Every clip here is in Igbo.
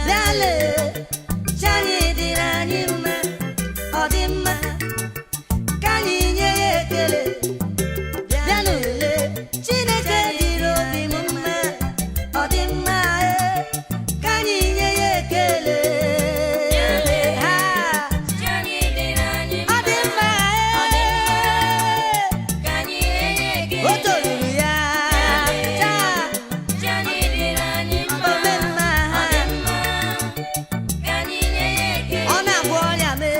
Bịale, chi anyị dịrị anyị mma, ọ dị mma, ka anyị nye ya ekele. Bịanụ lelee, Chineke dịrị obi m mma, ọ dị mma, ee, ka anyị nye ya ekele. Ha, Chi anyị dịrị anyị ọ mma, dị mma, ọ dị mma, ee, ka anyị nye ya ekele. O toruru ya, taa, Chi anyị dịrị anyị mma, ome mma, ọ dị mma, ka anyị nye ya ekele. Ọ na-agwọ ọrịa mee,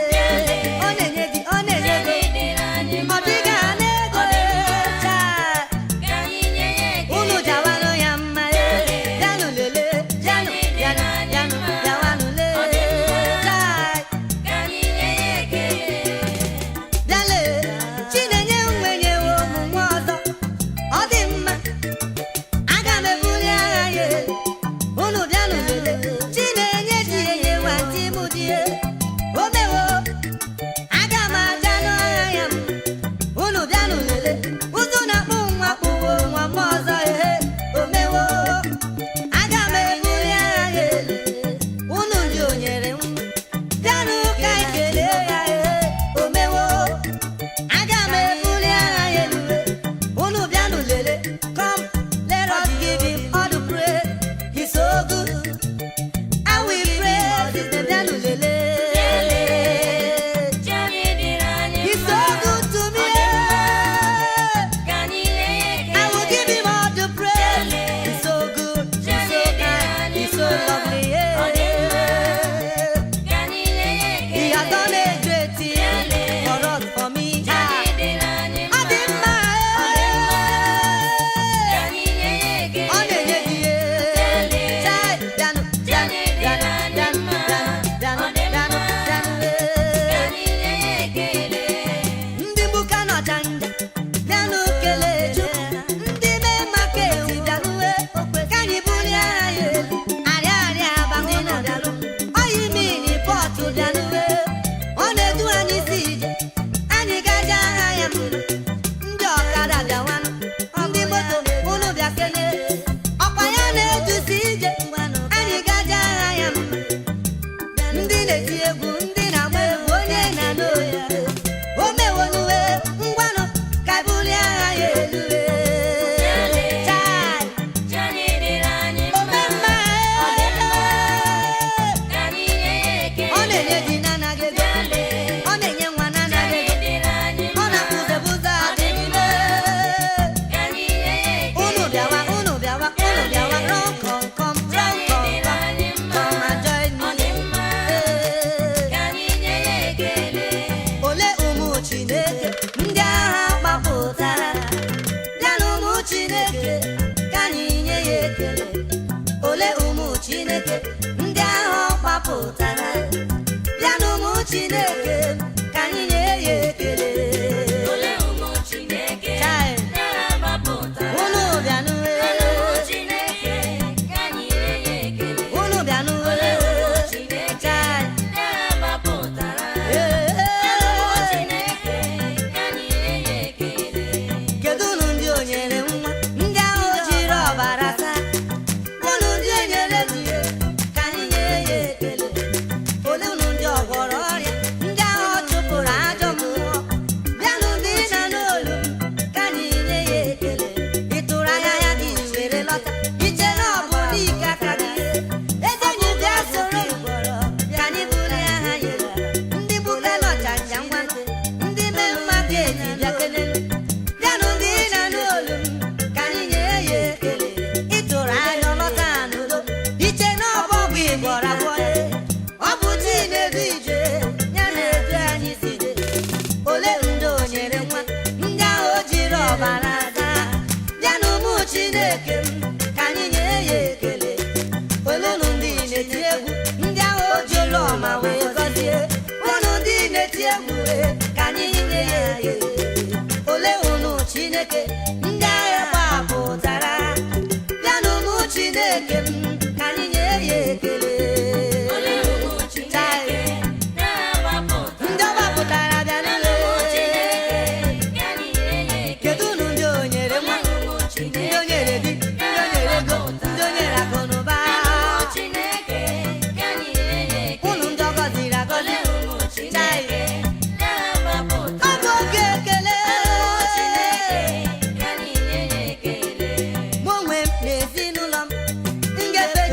ọ na-enye gị, ọ Chi na-enye gị. anyị dịrị anyị Ọ mma, dịghị ana ego ọ dị mma, taa. ka anyị nye ya ekele. Unu jawanụ ya mma, ee. Bịanụ lelee, bịanụ.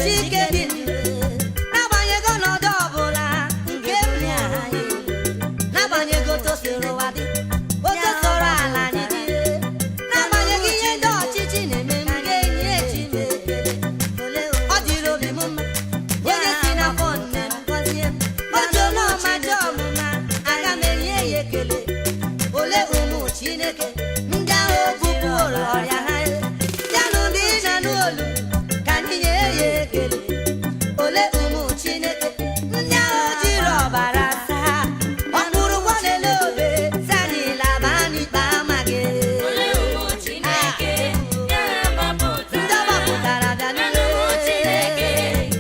Chike dị ndụ. N'agbanyeghị ọnọdụ ọbụla nke m na-anyị, n'agbanyeghị otu siri ụwa dị, otu sọrọ ala anyị dị, n'agbanyeghị ihe ndị ọchịchị na-eme, m ga-enye Chineke ekele. Ọ dịrị obi m mma, onye si n'afọ nne m gọzie m, otu ọma dị ọmụma, aga m enye ya ekele. Ole ụmụ Chineke ndị ahụ bupụrụ ọrịa ha, bịanụ ndị na-anụ olu ka anyị nye ya ekele. Ole ụmụ Chineke ndị ahụ jiri ọbara saa ọ kwụrụ ụgwọ n'elu obe, sị anyị laba n'ikpe amaghị. Ole ụmụ Chineke ndị agha gbapụtara. Ndị ọ gbapụtara bịa. Bịanụ ụmụ Chineke,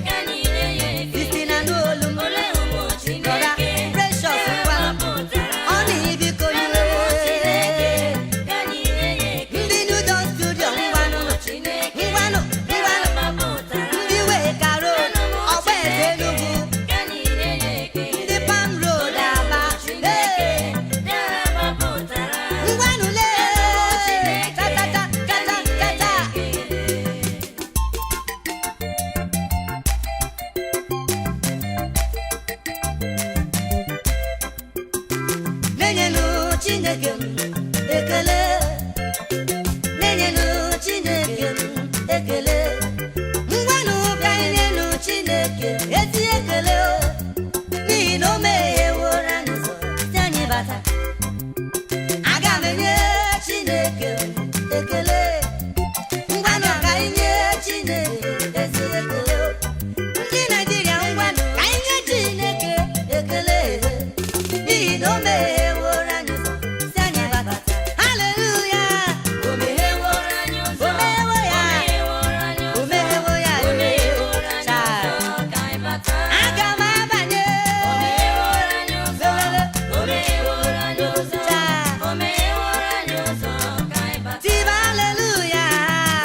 ka anyị nye ya ekele. Site na n'olu m. Ole ụmụ Brother Chineke ndị Precious agha ngwanụ gbapụtara. ọ na-ebiko. Bịanụ ụmụ Chineke, ka anyị nye ya ekele. Ndị New Dawn Studio, Ole ngwanụ. ụmụ Chineke Ngwanụ, ndị ngwanụ. agha gbapụtara. Ndị wee karo Bịanụ ụmụ ọgba eze Chineke, Enugu, ka anyị nye ya ekele. ndị Palm Road Ole Aba. ụmụ Chineke Ee, ndị agha gbapụtara. Ngwanụ lee. Bịanụ ụmụ Chineke, Ta ta ta ka ta anyị nye ta ya ta. ekele. Na-enyelu Chineke m ekele, na-enyelu Chineke m ekele. Ngwanụ ka anyị nyelu Chineke ezi ekele o, n'ihi na o megheworo anyị ụzọ si anyị bata. Aga m enye Chineke m ekele. Ngwanụ ka anyị nye Chineke ezi ekele o. Ndị Naijiria, ngwanụ ka anyị nye Chineke ekele, n'ihi na o megheworo anyị ụzọ si anyị bata. Haleluya! O megheworo anyị ụzọ. O meghewo ya. O megheworo anyị O ụzọ. meghewo ya. O megheworo anyị Chai. ụzọ ka anyị bata. Aga m abanye. O megheworo anyị ụzọ. Lelele. O megheworo anyị ụzọ. Chai. O megheworo anyị ụzọ ka anyị bata. Tiba haleluya!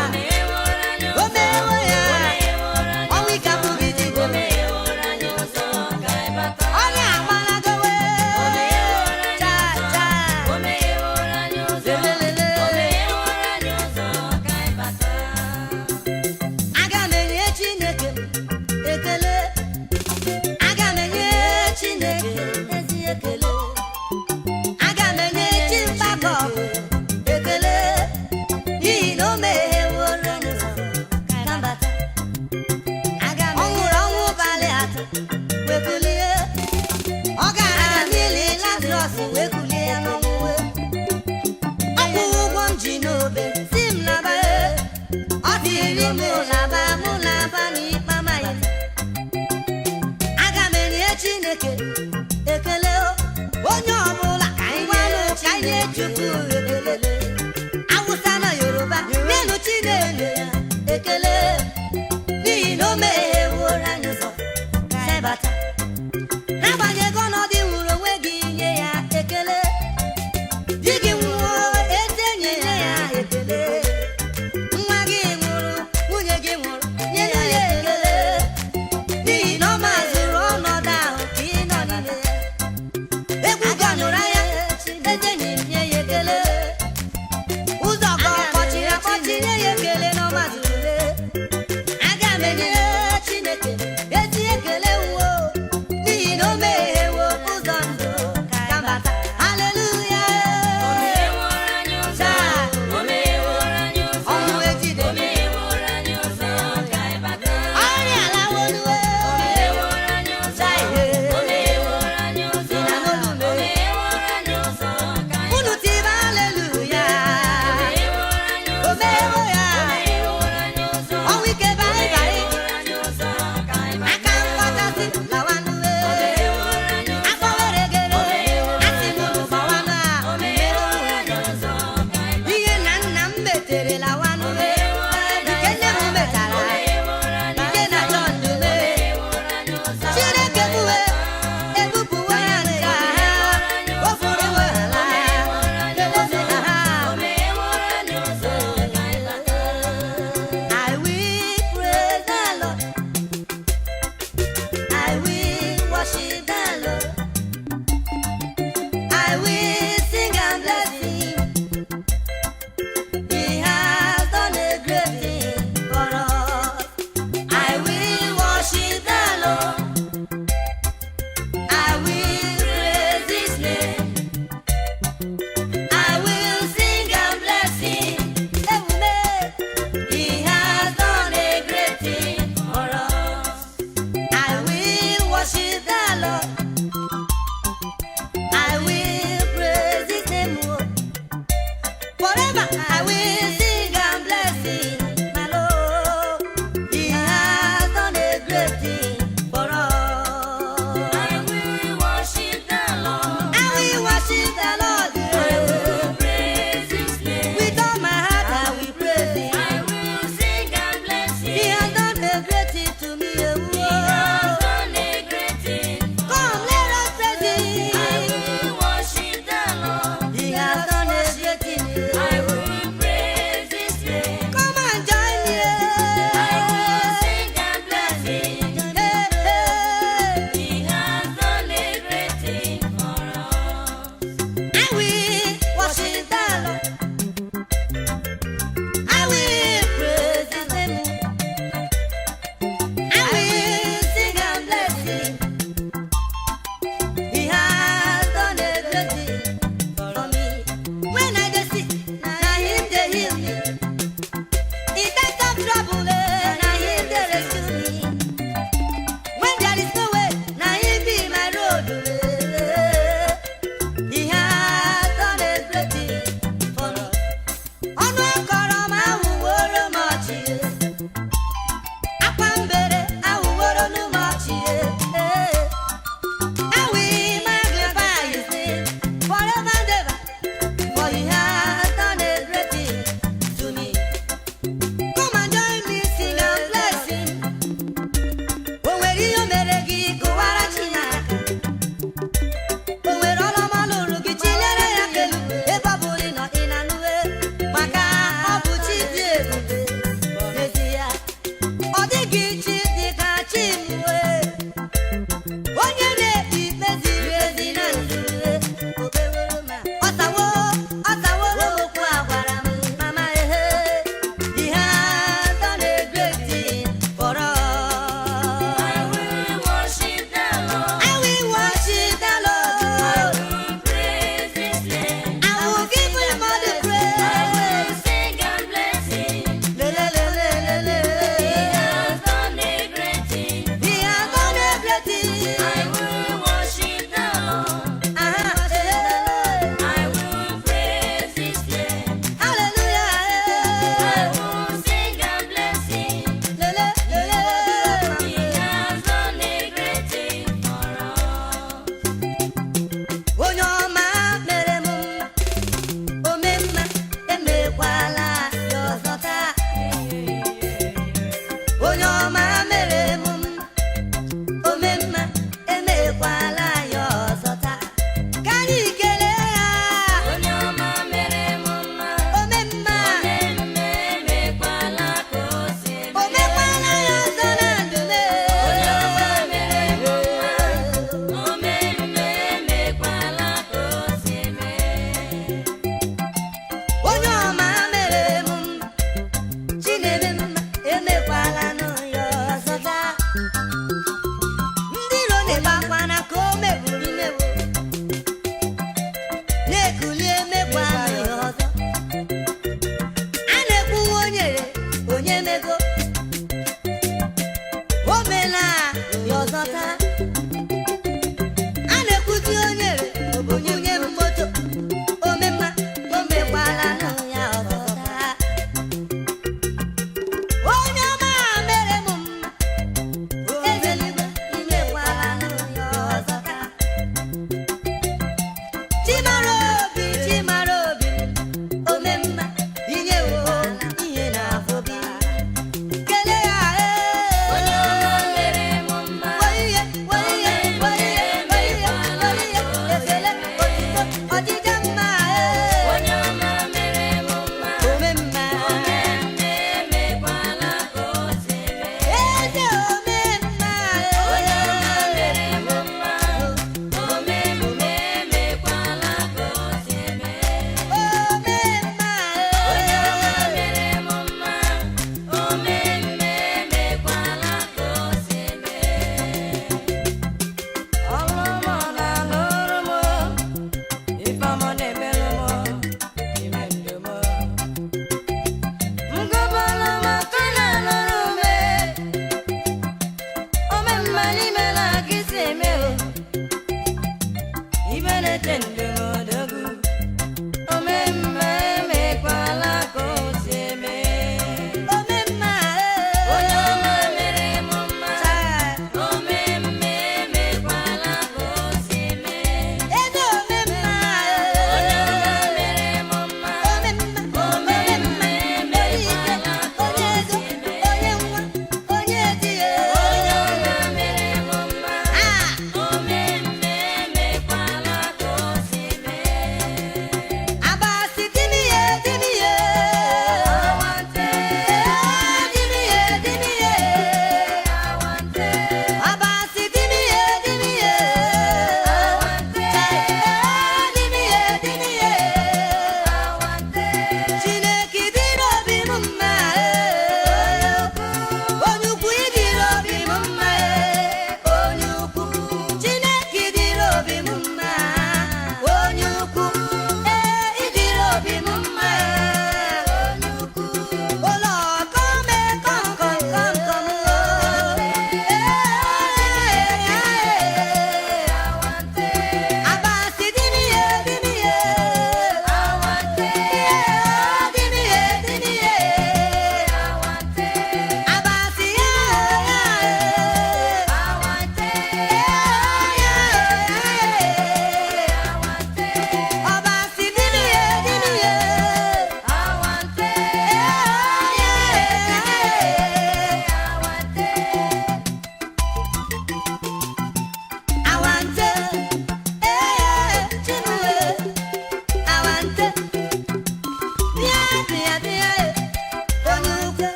O megheworo anyị O ụzọ. meghewo ya. O megheworo anyị Ọnwụ ike abụghị ụzọ. O jide. megheworo anyị ụzọ ka anyị bata. Ọ na-agbalagowe. O megheworo anyị Chai, ụzọ. chai. O megheworo anyị ụzọ. Lelelele. O megheworo anyị ụzọ ka anyị bata. Aga m enye Chineke m ekele. Aga m enye Chineke ezi ekele. Aga m enye Chimgbakọ ekele, n'ihi na o megheworo m ụzọ ka m bata. Ọ nwụrụ ọnwụ abalị 3 wee kulie. Ọ gara n'ili Lazarọs wee kulie ya n'ọnwụ. Ọ kwụrụ ụgwọ m ji n'obe si m laba e. Ọ dịrị m laba, mụ laba n'ikpe amaghị m. Aga m enye Chineke ekele o. Onye ọbụla ka anyị gwanụ ka anyị nye Chukwu ekele. Awụsa na Yoruba, nyenụ Chineke ekele, n'ihi na o megheworo anyị ụzọ ka anyị bata. N'agbanyeghị ọnọdụ ị hụrụ onwe gị, nye ya ekele. Di gị nwụọ, eze, nye ya ekele. Nwa gị nwụrụ, nwunye gị nwụrụ, nye ya ekele, n'ihi na ọ mazụrụ ọnọdụ ahụ ka ị nọ n'ime ya. Egwu gọnyụrụ anya, eze, nye nye ya ekele. Ụzọ ka ọ kpọchiri akpọchi, nye ya ekele na ọ mazụrụ. Aga m enye